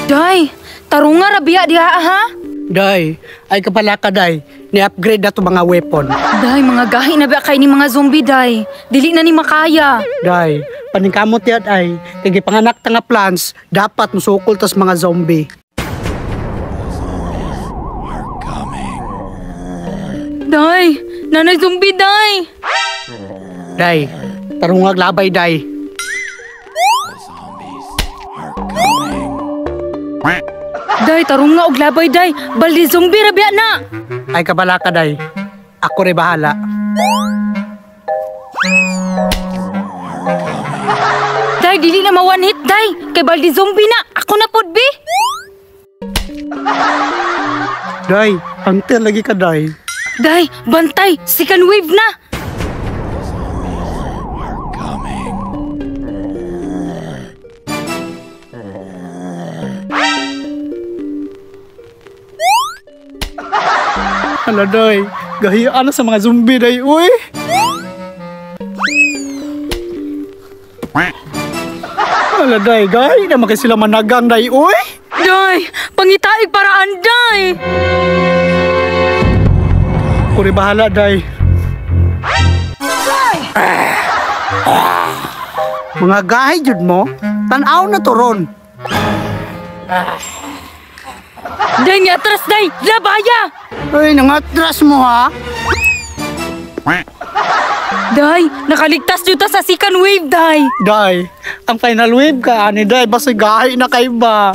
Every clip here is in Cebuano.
Day, tarunga ra biya diha ha? Day, ay kabala ka day, ni-upgrade na to mga weapon. Day, mga gahi na ba kay ni mga zombie day? Dili na ni makaya. Day, paningkamot yat ay, kay gipanganak ta nga plans, dapat musukol tas mga zombie. Day, nanay zombie day. Day, tarungag labay day. Day, tarunga og labay day. Baldi zombie ra biya na. Ay kabala ka day, ako rin bahala. Day, dili na ma one hit day. Kay baldi zombie na. Ako na pod bi. Day, hunter lagi ka day. Day, bantay, second wave na. Hala day, gahian na sa mga zombie day, uy. Hala day, gahi na makay sila managang day, uy. Day, pangitaig paraan day. Ako rin bahala day. Mga gahi jud mo, tan-aw na to ron. Day, ni atras day, labaya. Uy, nangatras mo ha? Day, nakaligtas jud ta sa second wave day. Day, ang final wave ka ani day, basta gahi na kay ba.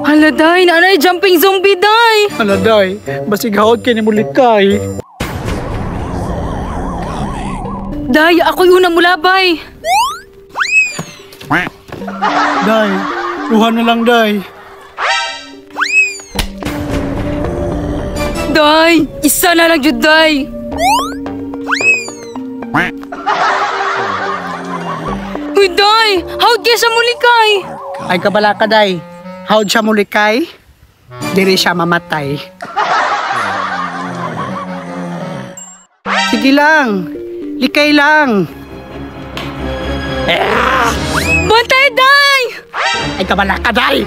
Hala day, nanay jumping zombie day. Hala day, basig haod kay ni mulikay. Day, ako'y una mulabay. Day, duha na lang day. Day, isa na lang jud day. Uy, day, how'd kaya siya mulikay? Ay kabala ka day, how'd siya mulikay? Diri siya mamatay. Sige lang, likay lang. Bantay, day! Ay kabala ka day!